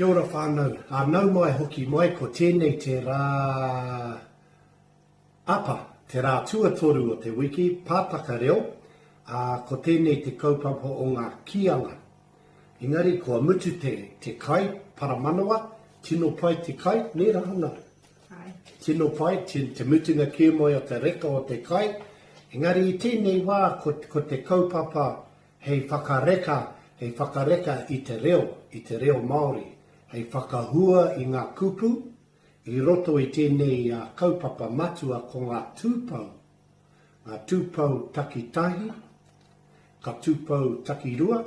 Kia ora whānau, ā nau mai hoki mai ko tēnei te rā apa, te rā tuatoru o te wiki, Pātaka Reo, ā, ko tēnei te kaupapa o ngā kīanga. Engari kua mutu te, te kai, paramanawa, tino pai te kai, nē rā Hana? Ai. Tino pai, te, te mutunga kē mai o te reka o te kai, engari i tēnei wā ko, ko te kaupapa Hei whakareka, hei whakareka i te reo, i te reo Māori, hei whakahua i ngā kupu, i roto i tēnei kaupapa matua ko ngā tūpou, ngā tūpou takitahi, ka tūpou takirua,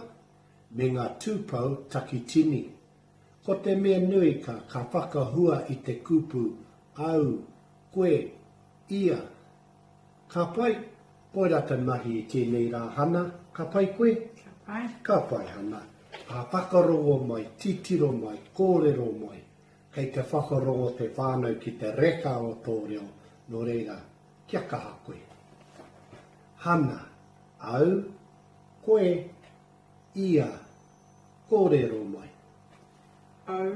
me ngā tūpou takitini. Ko te mea nui ka, ka whakahua i te kupu au, koe, ia. Ka pai, koira te mahi i tēnei rā Hana, ka pai koe? Ka pai. Ka pai Hana. Ā, whakarongo mai, titiro mai, kōrero mai. Kei te whakarongo te whānau ki te reka o tō reo, nō reira, kia kaha koe. Hana, au, koe, ia, kōrero mai. Au,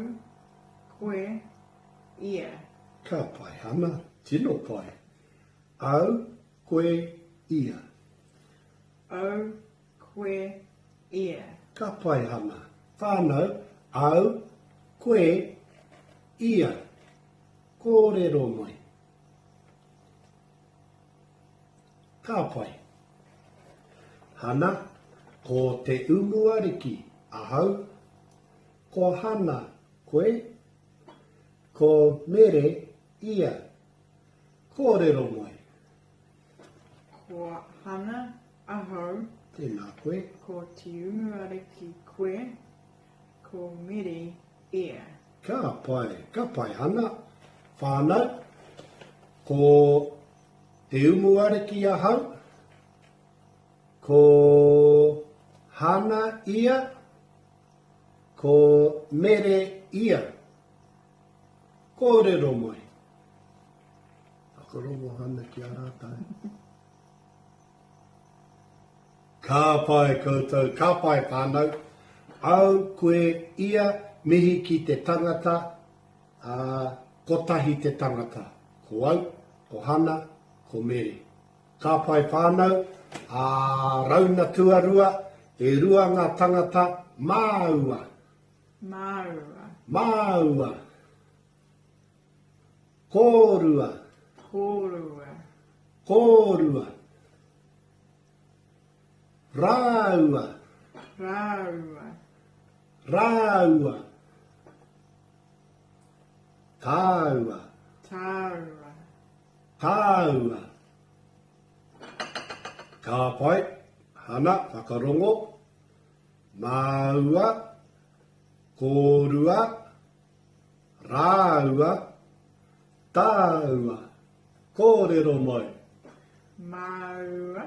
koe, ia. Ka pai Hana, tino pai. Au, koe, ia. Au, koe, ia. Ka pai Hana. Whānau, au, koe, ia. Kōrero mai. Ka pai. Hana, ko Te Umuariki ahau. Ko Hana koe. Ko Mere ia. Kōrero mai. Ko Hana ahau. Tēnā koe. Ko Te Umuariki koe. Ko Mere ia. Ka pai, ka pai Hana. Whānau, ko Te Umuariki ahau. Ko Hana ia. Ko Mere ia. Kōrero mai. Whakarongo ana ki a rātou. Ka pai koutou, ka pai whānau. Au, koe, ia, mihi ki te tangata, ā, kotahi te tangata. Ko au, ko Hana, ko Mere. Ka pai whānau, ā, rauna tuarua, e rua ngā tangata, māua. Māua. Māua. Kōrua. Kōrua. Kōrua. Rāua. Rāua. Rāua. Tāua. Tāua. Tāua. Ka pai, Hana, whakarongo. Māua, kōrua, rāua, tāua. Kōrero mai. Māua,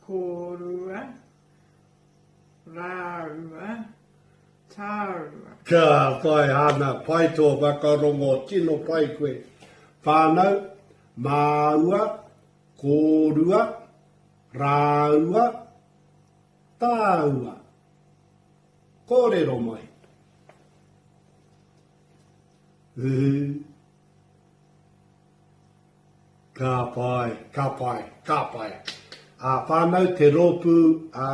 kōrua, rāua, tāua. Ka pai Hana, pai tō whakarongo, tino pai koe. Whānau, māua, kōrua, rāua, Tāua. Kōrero mai. Ū. Ka pai, ka pai, ka pai. Ā, whānau, te rōpū ā,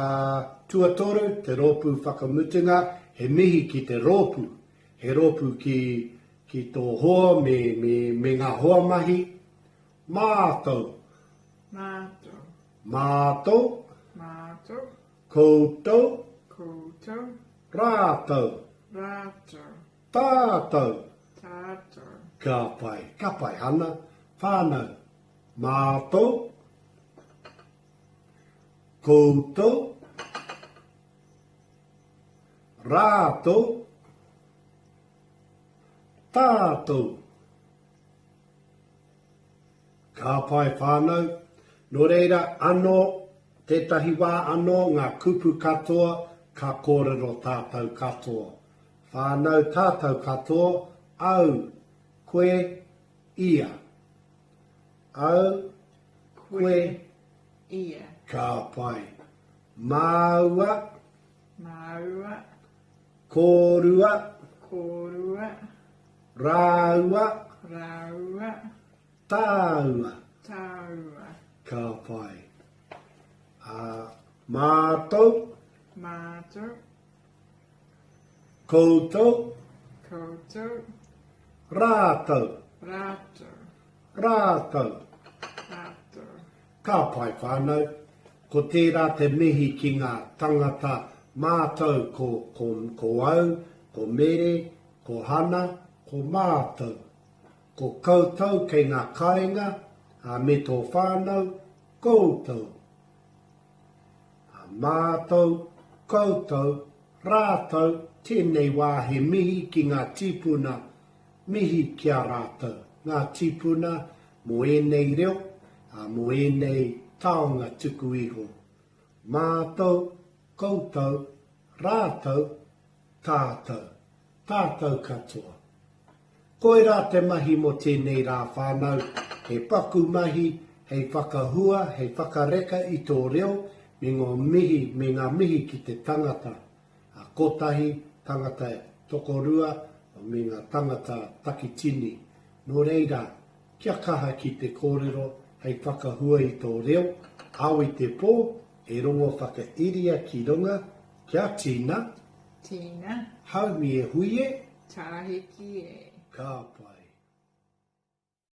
tuatoru, te rōpū whakamutunga, he mihi ki te rōpū. He rōpū ki, ki tō hoa me, me, me ngā hoa mahi. Mātou. Mātou. Mātou. Mātou. Koutou. Koutou. Rātou. Rātou. Tātou. Tātou. Ka pai, ka pai, Hana. Whānau. Mātou. Koutou. Rātou. Tātou. Ka pai whānau. Nō reira, anō, tētahi wā anō, ngā kupu katoa, ka kōrero tātou katoa. Whānau tātou katoa, au, koe, ia. Au, koe, ia. Ka pai. Māua. Māua. Kōrua. Kōrua. Rāua. Rāua. Tāua. Tāua. Ka pai. Ā, mātou. Mātou. Koutou. Koutou. Rātou. Rātou. Rātou. Rātou. Ka pai whānau. Ko tērā te mihi ki ngā tangata mātou ko, ko, ko au, ko Mere, ko Hana, ko mātou. Ko koutou kei ngā kāinga, ā, me tō whānau, koutou. Ā, mātou, koutou, rātou, tēnei wā he mihi ki ngā tīpuna, mihi ki a rātou, ngā tīpuna mō ēnei reo, ā, mō ēnei taonga tuku iho. Mātou, koutou, rātou, tātou. Tātou katoa. Koirā te mahi mō tēnei rā whānau, he paku mahi hei whakahua, hei whakareka i tō reo me ngō mihi, me ngā mihi ki te tangata, a kotahi, tangata tokorua, me ngā tangata takitini. Nō reira, kia kaha ki te kōrero hei whakahua i tō reo, ao i te pō, e rongo whakairia ki runga, kia tina, Tina. Haumi e hui e. Tāhiki e. Ka pai.